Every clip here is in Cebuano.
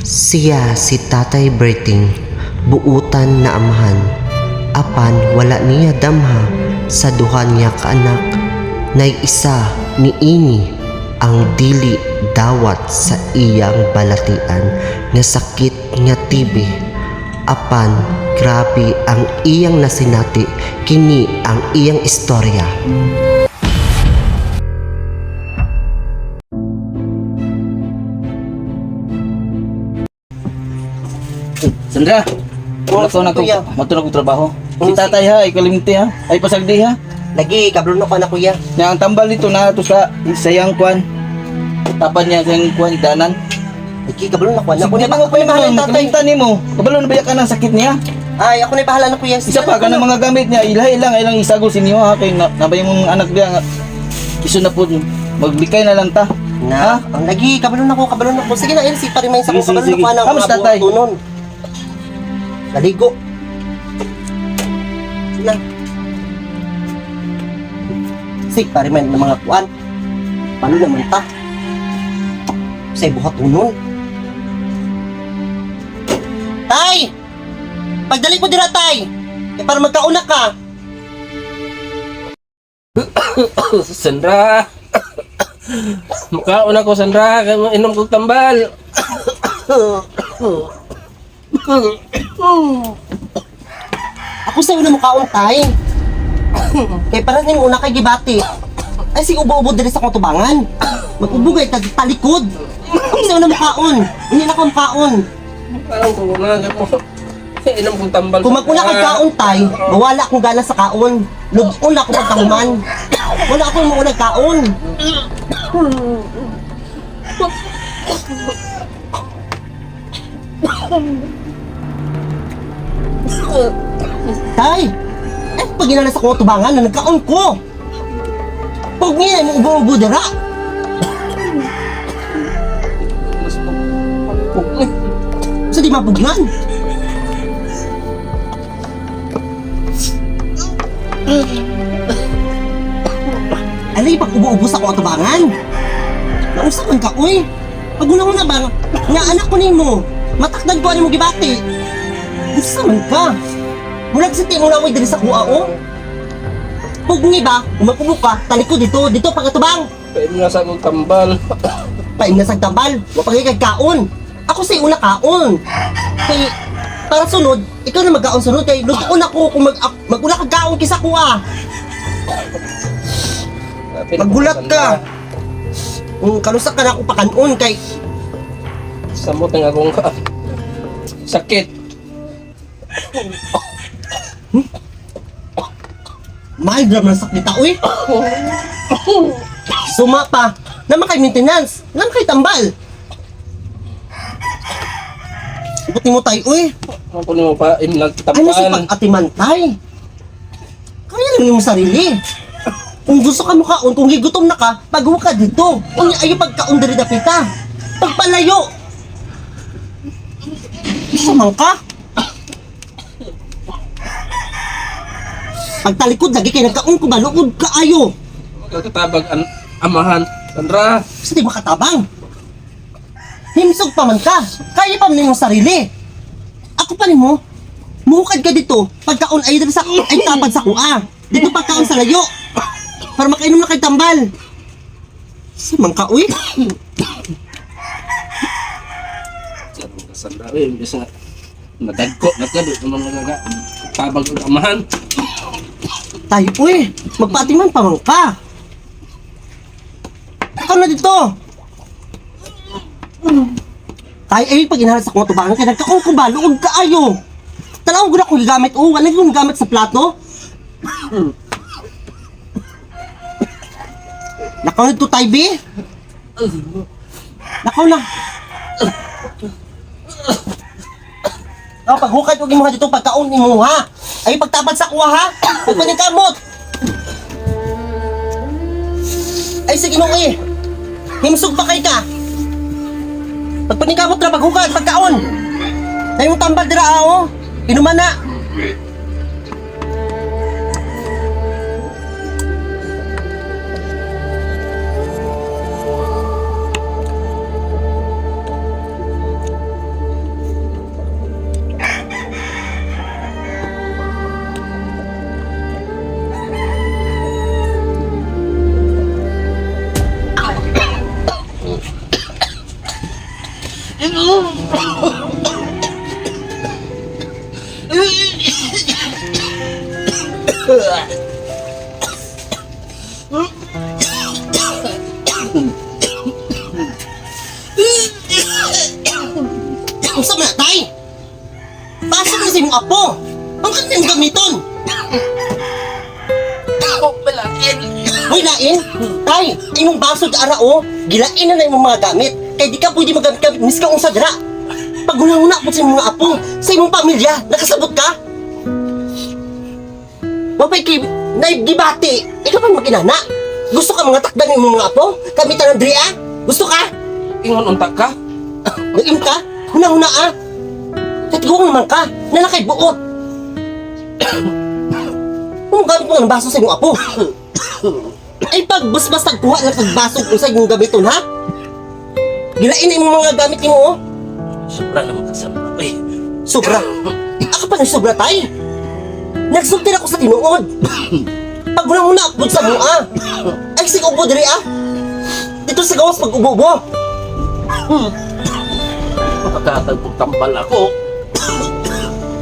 Siya si Tatay Berting, buutan na amahan. Apan wala niya damha sa duha niya ka anak, nay isa niini ang dili dawat sa iyang balatian nga sakit nga TB. Apan grabe ang iyang nasinati, kini ang iyang istorya. Sandra, mato na ko, kuya. mato na ko trabaho. Si tatay ha, ikalimti ha, ay pasagdi ha. Lagi kablo na ko na, kuya. Nya ang tambal dito na to sa sayang kwan. Tapan niya sa kwan danan. Lagi kablo na ko na. Sige na mo pa bahala yun, tatay. kalimtan nimo. Kabalo na ba ka ng sakit niya? Ay, ako na bahala na, kuya. Isa pa kanang mga gamit niya, ilahi lang ilang isagol sa inyo ha kay na, nabay mong anak diya nga. Iso na po, maglikay na lang ta. Na, ang lagi, kabalo na ko, kabalo na ko. Sige na, LC, pa rin may isa ko, Sige, kabalo na sige, ko, anak, sige. Kamusta, mga tay? buhatunon. Naligo. Sige na. Sige, pa rin may ng mga kuan. Paano naman ta? Sa buhatunon. Tay! Pagdali ko dira, tay! Kaya para magkauna ka. Sandra! Mukhaon ako, Sandra. Kaya mo inom kong tambal. Ako sa'yo na mukhaon, tay. Kaya para nimo una kay gibati. Ay, sige, ubo-ubo diri sa akong tubangan. Mag-ubo kay talikod. Ako sa'yo na mukhaon. Hindi na akong kaon. Parang ko na. Kaya mo inom kong tambal. Kung maguna kang kaon, tay, mawala akong gana sa kaon. Lugon ako pagkahuman. Wala akong maunang kaon. Tay, eh, pag inalas ako tubangan na nagkaon ko. Pag nga, mo ubo-ubo dira. Mas pagpug. Sa di mapugnan. Alay, pag ubo-ubo sa akong atubangan. Nausa man ka, uy. Pag una ba, nga anak ko nimo, matakdan ko ano mo gibati. Usa man ka. Murag sa tingo na uy, diri sa kuha, oh. Pugni ba, umapubo ka, talikod dito, dito pag atubang. Painom na sa akong tambal. Paimna sa tambal, wa pa kay kaon. Ako sa una kaon. Kay para sunod, ikaw na magkaon sunod kay lutuon ako kung maguna kag kaon kaysa kuha. Magulat ka. Kung kalusak ka na ako pakanon kay Samot ang akong sakit. Mahal gram ng sakit uy. Suma pa, naman kay maintenance, naman kay tambal. Buti mo tayo, uy. Ano po nimo pa inom ng Ano sa tambal? pag-atiman tay? Kaya lang yung sarili. Kung gusto ka mukaon, kung gigutom na ka, paghuwa ka dito. Unya ayo pagkaon diri dapita. Pagpalayo. Isa man ka. Pagtalikod lagi kay nagkaon ko ba luod ka ayo. Magkatabag ang amahan. Sandra! Sa di makatabang. Himsog pa man ka. Kaya pa man nimong sarili. Ako pa nimo. Muhukad ka dito. Pagkaon ay diri sa ay tapad sa kuha. Dito pagkaon sa layo. Para makainom na kay tambal. Sa man ka uy. Sandra, uy, imbes nga madagko na ka, di naman nga tabag ang amahan. Tayo uy. Magpaatiman pa man ka. Ikaw na dito. Tayo ay pag inahalas sa kong tubangan kay nagkaon ko ba luog kaayo. Tanaw ko na kung gigamit o wala kong gamit sa plato. Nakaw na dito tayo, B. Nakaw na. Oh, paghukad og imuha dito pagkaon imuha. Ay pagtapad sa kuha ha. Huwag pa kamot. Ay sige nung eh. Himsog pa kay ka. Pagpaningkamot na paghukad pagkaon. Ay mo tambal dira ah, oh. Inuman na. Unsa man na, tay? Pasok na sa imong apo. Ang kanang imong gamiton. Balain. Hoy, lain. Tay, imong baso di ara o. Gilain na na imong mga gamit. Kay di ka pwede magamit-gamit miska unsa dira. Paghuna-huna po sa imong mga apo, sa imong pamilya, nakasabot ka? Wapay kay naigibati. Ikaw pa maginana. Gusto ka mga takdan imong mga apo? Kami tanan diri ah? Gusto ka? Ingon unta ka? Nag-im ka? Huna-huna ah. Katiguang naman ka. Nalakay buot. Kung gamit mo ng baso sa imong apo. Ay pagbasbas tagkuha ng kagbaso kung sa imong gamiton ha? Gilain na imong mga gamit nimo oh. Sobra naman ka sa Uy, Sobra. Ako pa ng sobra tay. Nagsulti na ako sa tinuod. Pag muna akbod sa mua. Ay sige ubo diri ah. Dito sa gawas pag ubo-ubo. makakatagpong tambal ako.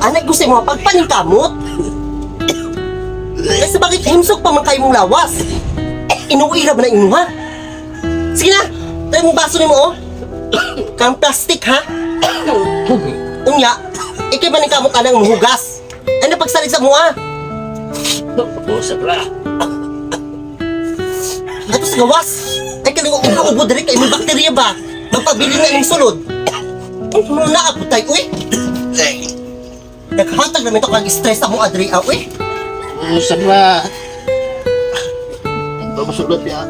Anay gusto mo pagpaningkamot. Kasi bakit himsog pa man kayo mong lawas? Eh, inuwi ra ba na imo ha? Sige na, tayo mong baso nimo oh. Kang plastic ha? Unya, ikay man kamot anang muhugas. Ano pagsalig sa mua? Sobra. Ato sa gawas. Ay kaning ubo-ubo diri kay may bakterya ba? Magpabili na imong sulod. Ano na ako tay uy? Naghatag naman ito kang stress sa mua diri ah, uy. Sobra. Babasulot ya.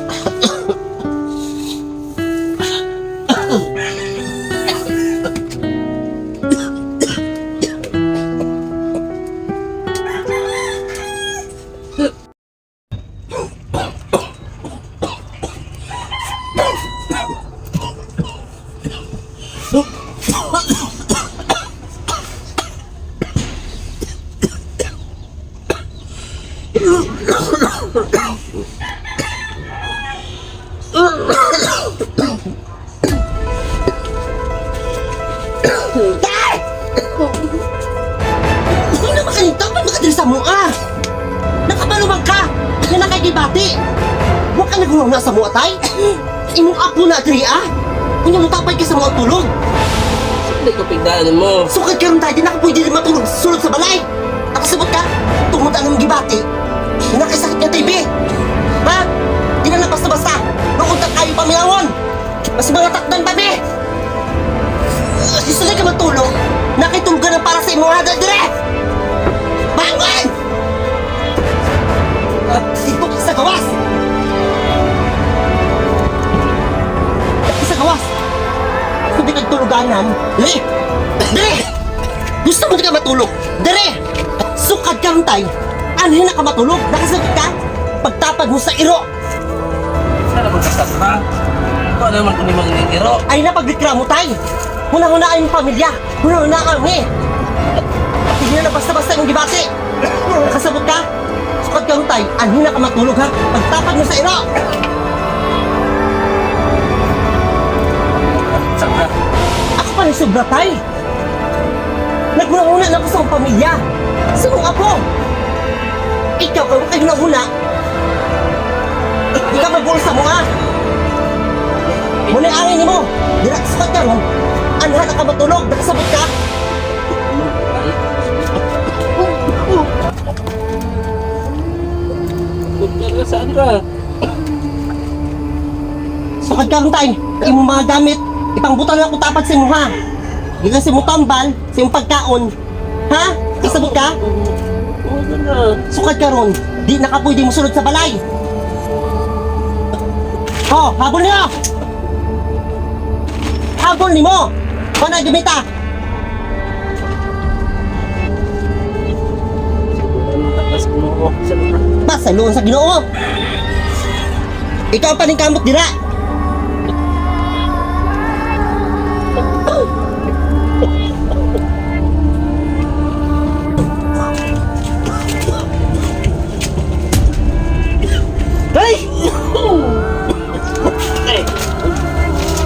Tay! Ano naman kanita? Ba't makadiri sa mua? Nakabalumang ka! Nga nakagibati! Huwag ka nagulong na sa mua, tay! Imong apo na, diri ah! Unya mo tapay ka sa mga tulog! Hindi ko pigdaan mo. Sukad karon tayo, di na ka pwede rin matulog sulod sa balay! Nakasabot ka! Tungod ang imong gibati! Nakasakit nga TV! Ha? Di na lang basta-basta! Nakunta kayo paminawon! Mas mga takdan pa, be! Gusto na ka matulog? Nakitulog ka na para sa imong hada dire! Bangon! Dito ka sa gawas! Sa gawas! Kung di ka tuluganan, dali! Dali! Gusto mo di ka matulog? Dali! Sukad kang tay! Anhin na ka matulog? Nakasagot ka? Pagtapad mo sa iro! Sana naman ka sobra. Ikaw naman kung mga iro. Ay na pagreklamo tay! Huna-huna ang pamilya! Huna-huna kami! Hindi na basta-basta yung gibati! Nakasabot ka? Sukad kang tay! Anhin na ka matulog ha? Pagtapad mo sa iro! Sobra. Ako pa rin sobra tay! Naguna-una na ako sa akong pamilya! Sa mong apo! Ikaw ka kayo na-una! Di ka magulo sa mga! Muna angin nimo! Dira sukat ka ron! Anhan na ka matulog! Nakasabot ka! Saan ka? Sukad ka ron tay! Imong mga gamit! Ipangbutan na ako tapat sa imo ha! Gikan sa imong tambal, sa imong pagkaon! Ha? Kasabot ka? Sukad ka ron! Di na ka pwede musulod sa balay! Oh, habol niyo! Habol nimo! Pana gimita! Pasaluon sa Ginoo. Ikaw ang paningkamot dira. Tay! Ay!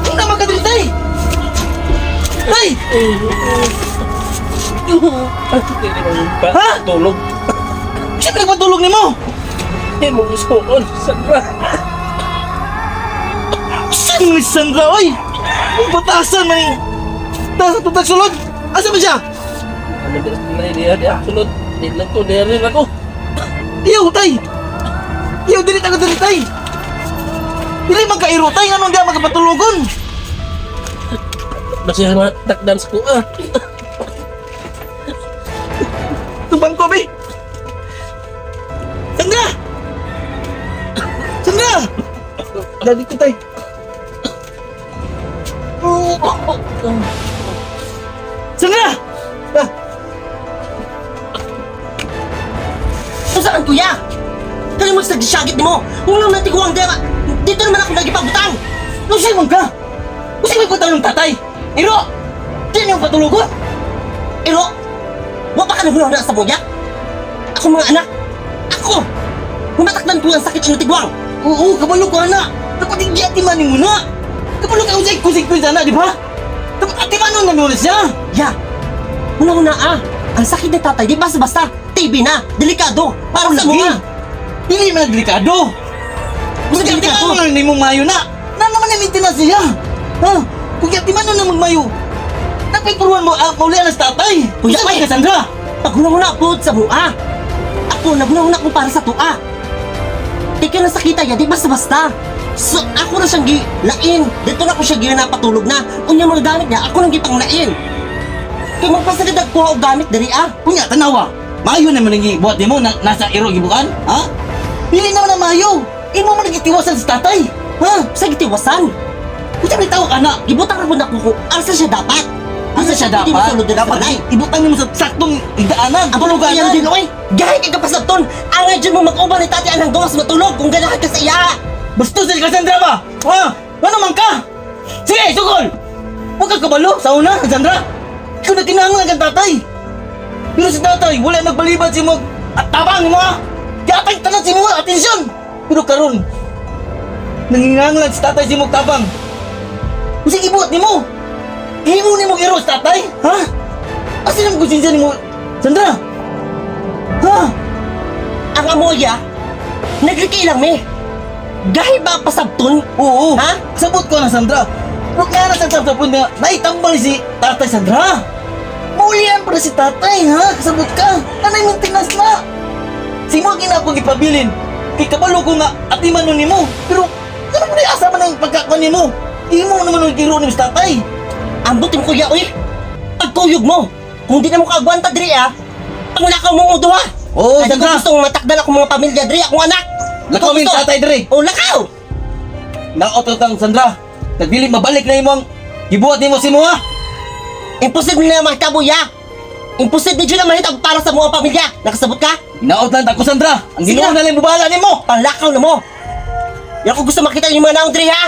Ang tama ka diri, tay! Tay! Ha? Tulog. Siyempre nagpatulog nimo! Hindi mo gusto Sandra. Saan mo ni Sandra, oy? Ang batasan man yung... Taas at tutag sulod! Asa ba siya? Ano ba? Diya, diya. Sulod. Di lang ko. Diya rin ako. Iyo, tay! Iyo, dili ako dili, tay! Dili man kairo, tay! Anong di magkapatulogon? Basta nga takdan sa kuha. Tubang ko, be! Sandra! Sandra! Dali ko, tay! Sandra! Ah, Unsa man kuya? Kali mo sa gisyagit nimo. Wala man tiguang dema. Dito naman ako nagipabutang. Lusay mong ka! Usay may punta ng tatay! Iro! Di niyo patulugon! Iro, wa pa ka naghunahuna sa buya? Ako mga anak. Ako. Humatakdan ko ang sakit ng tigwang. Oo, kabalo ko, anak! Dapat hindi atimanin mo na! Kabalo ka usay konsekwensya na, di ba? Dapat atimanon na mo na siya! Ya. Una-una ah. Ang sakit ni tatay di basta-basta. TB na. Delikado. Para sa Lagi. mga. Dili man delikado! Mas Kung delikado. atimanon na nimo mayo na! Na naman na maintenance siya! Ha? Kung atimanon na magmayo, napituruan mo, ah, maulian na sa tatay! Kuya, Usa man ay! ka, Sandra! Paghunahuna po sa mua. Ako, naghunahuna ko para sa tua. Tika na sakita ya, di basta-basta. So, ako na siyang gilain. Dito na ako siya ginapatulog na. Unya mga gamit niya, ako nang gipanglain. Kay magpasagad ko og gamit diri ah. Kunya, tanawa! Maayo naman ang gibuhat nimo na nasa iro gibukan, ha? Dili naman na maayo! Imo man gitiwasan sa tatay! Ha? Sa gitiwasan. Unsa may tawag ana? Gibutang ra pud nako ko. Asa siya dapat? Asa siya Hindi dapat? mosulod diri sa Dapat balay. ibutang nimo sa saktong daanan, Ang tulog tuluganan. din oy. Gahi kay kapasabton. Angay dyan mo mag-uban ni tati anang gawas matulog kung ganahan ka sa iya. Bastos si Cassandra ba? Ha? Ano man ka? Sige, sugol! Huwag ka kabalo sa una, Cassandra! Ikaw na kinahanglan kang tatay! Pero si tatay, wala magbalibad si mo at tabang mo ha! Yatay tanan si mo, atensyon! Pero karon, nanginanglan si tatay si mo tabang. Kasi ibuhat ni mo! Himo ni mo iro si tatay, ha? Asa nang konsensya ni mo, Sandra? Ha? Ang amoya, nagriki lang me. Gahi ba pasabton? Oo. Ha? Sabot ko na, Sandra. Huwag nga na sa tapon na naitambal si Tatay Sandra. Mulian para si tatay, ha? Kasabot ka. Nanay maintenance na. Si mo gina akong ipabilin. Kay kabalo ko nga ati man nun nimo. Pero ano mo na asa man ang pagkakuan nimo? Di mo naman ang giro ni sa tatay. Ambot mo kuya, uy. Pagkuyog mo. Kung di na mo kaagwanta diri ah, panglakaw mo ang duha. Oo, Ay, di ko Sandra. gusto matakdan ako mga pamilya diri, akong anak. Lakaw Di ko min gusto. tatay diri. Oh, lakaw. Naot kang Sandra. Nagdili mabalik na imong gibuhat nimo si mo ha. Imposible na mahitabo ya. Imposible jud na mahitabo para sa mga pamilya. Nakasabot ka? Naot lang ta ko Sandra. Ang Sige Ginoo na. na lang bubahala nimo. Panglakaw na mo. Di ako gusto makita yung mga naong diri ha.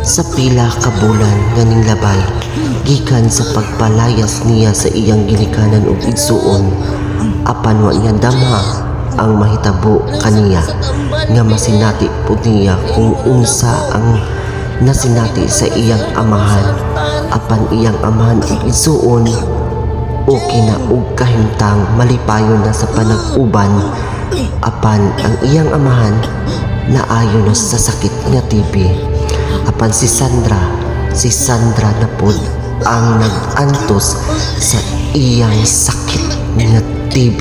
Sa pila ka bulan nga ninglabay, gikan sa pagpalayas niya sa iyang ginikanan ug igsuon, apan wa niya damha ang mahitabo kaniya nga masinati pud niya kung unsa ang nasinati sa iyang amahan apan iyang amahan ug igsuon okay na og kahimtang malipayon na sa panag-uban apan ang iyang amahan naayon na sa sakit nga TB apan si Sandra na pod ang nag-antos sa iyang sakit nga TB.